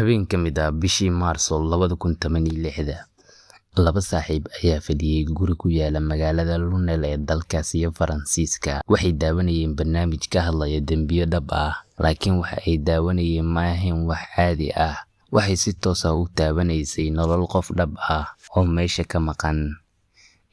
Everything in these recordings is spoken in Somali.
Habeen ka mid ah bishii Maarso 2016, laba saaxiib ayaa fadhiyay guri ku yaala magaalada Lunel ee dalkaasi Faransiiska. Waxay daawanayeen barnaamij ka hadlaya dembiyo dhab ah, laakiin waxa ay daawanayeen ma ahayn wax caadi ah. Waxay si toos ah u taabanaysay nolol qof dhab ah oo meesha ka maqan.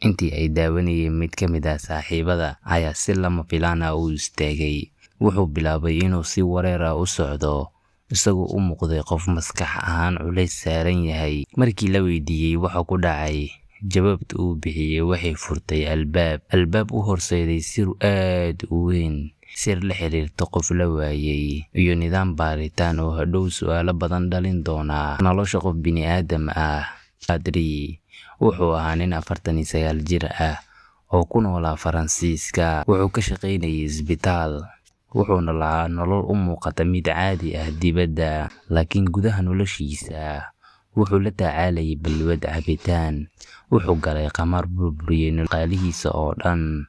Intii ay daawanayeen, mid ka mid ah saaxiibada ayaa si lama filaan ah u istaagay. Wuxuu bilaabay inuu si wareer ah u socdo, isagoo u muuqday qof maskax ahaan culays saaran yahay. Markii la weydiiyay waxa ku dhacay, jawaabta uu bixiyay waxay furtay albaab. Albaab u horseeday sir aad u weyn, sir la xiriirta qof la waayay, iyo nidaam baaritaan oo hadhow su'aalo badan dhalin doona nolosha qof bini'aadam ah. Badri wuxuu ahaa nin 49 jir ah oo ku noolaa Faransiiska. Wuxuu ka shaqaynayay isbitaal, wuxuuna lahaa nolol u muuqata mid caadi ah dibadda, laakiin gudaha noloshiisa wuxuu la tacaalayay balwad cabitaan. Wuxuu galay khamaar burburiyay dhaqaalihiisa oo dhan.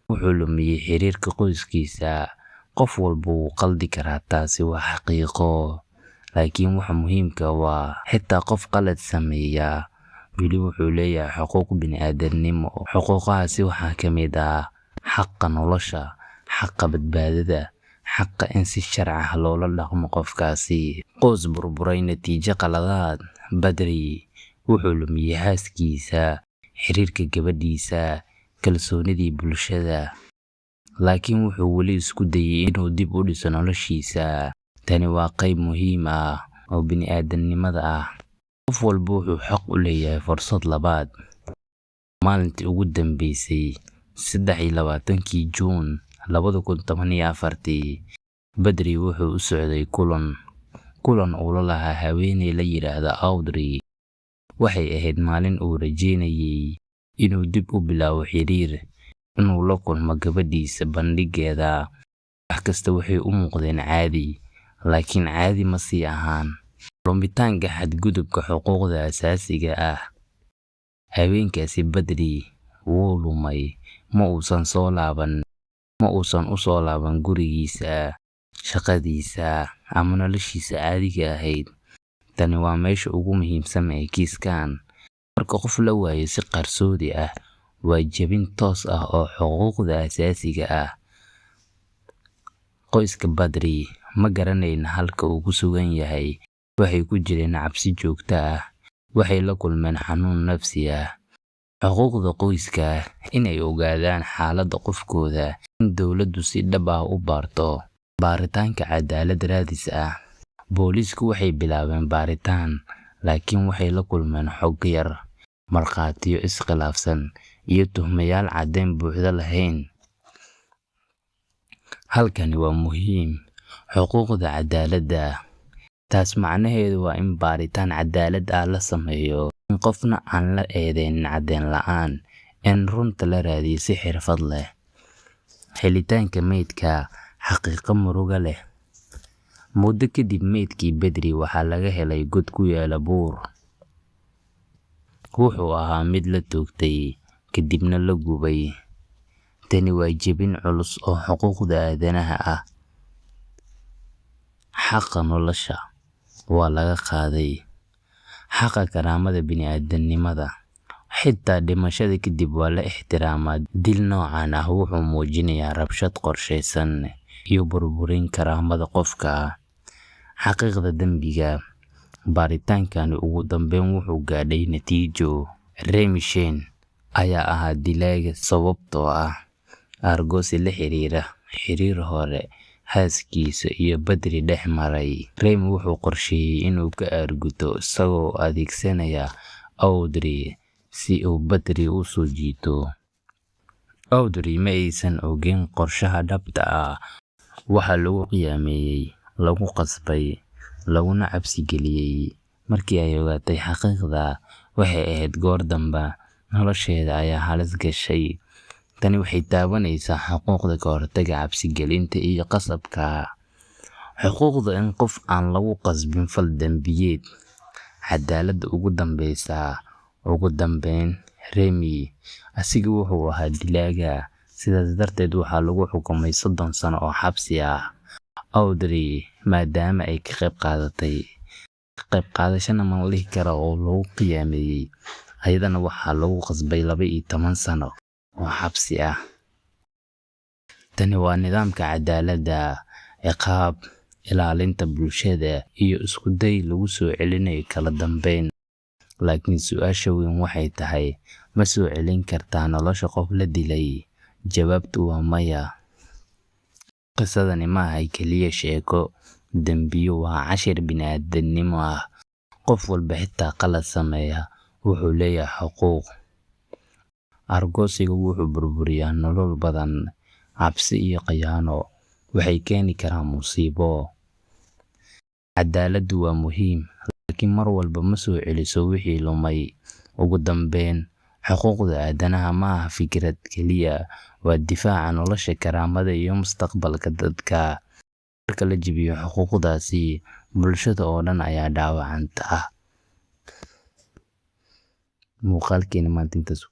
Wuxuu lumiyay xiriirka qoyskiisa. Qof walba wuu qaldi karaa, taasi waa xaqiiqo. Laakiin waxa muhiimka waa xitaa qof qalad sameeya weli wuxuu leeyahay xuquuq bini'aadanimo. Xuquuqahaasi waxaa ka mid ah xaqa nolosha, xaqa badbaadada, xaqa in si sharci ah loola dhaqmo qofkaasi. Qoys burburay natiijo qaladaad. Badri wuxuu lumiyay xaaskiisa, xiriirka gabadhiisa, kalsoonidii bulshada. Laakiin wuxuu weli isku dayay inuu dib u dhiso noloshiisa. Tani waa qayb muhiim ah oo bini'aadanimada ah. Qof walba wuxuu xaq u leeyahay fursad labaad. Maalintii ugu dambeysay, 23-kii Juun 2014, Badri wuxuu u socday kulan. Kulan uu la lahaa haweeney la yiraahdo Audrey. Waxay ahayd maalin uu rajeynayay inuu dib u bilaabo xiriir, inuu la kulmo gabadhiisa bandhiggeeda. Wax kasta waxay u muuqdeen caadi, laakiin caadi ma sii ahaan. Lumitaanka xadgudubka xuquuqda aasaasiga ah. Habeenkaasi Badri wuu lumay, ma uusan soo laaban, ma uusan u soo laaban gurigiisa, shaqadiisa, ama noloshiisa caadiga ahayd. Tani waa meesha ugu muhiimsan ee kiiskan. Marka qof la waayo si qarsoodi ah, waa jebin toos ah oo xuquuqda aasaasiga ah. Qoyska Badri ma garanayn halka uu ku sugan yahay. Waxay ku jireen cabsi joogto ah. Waxay la kulmeen xanuun nafsi ah. Xuquuqda qoyska inay ogaadaan xaaladda qofkooda, in dowladdu si dhab ah u baarto. Baaritaanka cadaalad raadis ah. Booliisku waxay bilaabeen baaritaan, laakiin waxay la kulmeen xog yar, markhaatiyo is khilaafsan, iyo tuhmayaal caddayn buuxda lahayn. Halkani waa muhiim. Xuquuqda cadaaladda. Taas macnaheedu waa in baaritaan cadaalad ah la sameeyo, in qofna aan la eedeyn caddayn la'aan, in runta la raadiyo si xirfad leh. Helitaanka meydka, xaqiiqo murugo leh. Muddo kadib meydkii Badri waxaa laga helay god ku yaala buur. Wuxuu ahaa mid la toogtay, kadibna la gubay. Tani waa jebin culus oo xuquuqda aadanaha ah. Xaqa nolosha waa laga qaaday. Xaqa karaamada bini'aadanimada. Xitaa dhimashada kadib waa la ixtiraamaa. Dil noocan ah wuxuu muujinayaa rabshad qorshaysan iyo burburin karaamada qofka. Xaqiiqda dembiga. Baaritaankani ugu dambeyn wuxuu gaadhay natiijo. Remy Shane ayaa ahaa dilaaga sababtoo ah aargoosi la xiriira xiriir hore xaaskiisa iyo Badri dhex maray. Remy wuxuu qorsheeyay inuu ka aarguto isagoo adeegsanaya Audrey si uu Badri u soo jiito. Audrey ma aysan ogeyn qorshaha dhabta ah. Waxaa lagu khiyaameeyay, lagu qasbay, laguna cabsi geliyay. Markii ay ogaatay xaqiiqda, waxay ahayd goor dambe. Nolosheeda ayaa halis gashay. Tani waxay taabanaysaa xuquuqda ka hortagga cabsigelinta iyo qasabka. Xuquuqda in qof aan lagu qasbin fal dambiyeed. Cadaaladda ugu dambeysa. Ugu dambeyn, Remy asiga wuxuu ahaa dilaaga, sidaas darteed waxaa lagu xukumay 30 sano oo xabsi ah. Audrey maadaama ay ka qayb qaadatay Ka qayb qaadashana ma la dhihi kara oo lagu qiyaameeyey. Ayadana waxaa lagu qasbay 12 sano oo xabsi ah. Tani waa nidaamka cadaaladda, ciqaab, ilaalinta bulshada iyo isku day lagu soo celinayo kala dambeyn. Laakiin su'aasha weyn waxay tahay, ma soo celin kartaa nolosha qof la dilay? Jawaabtu waa maya. Qisadani ma aha keliya sheeko dembiyo, waa cashir bini'aadanimo ah. Qof walba, xitaa qalad sameeya, wuxuu leeyahay xuquuq. Aargoosigu wuxuu burburiyaa nolol badan. Cabsi iyo khiyaano waxay keeni karaan musiibo. Cadaaladdu waa muhiim, laakiin mar walba ma soo celiso wixii lumay. Ugu dambeyn, xuquuqda aadanaha ma aha fikrad keliya, waa difaaca nolosha, karaamada iyo mustaqbalka dadka. Marka la jabiyo xuquuqdaasi, bulshada oo dhan ayaa dhaawacanta. Muuqaalkeena maanta intaas.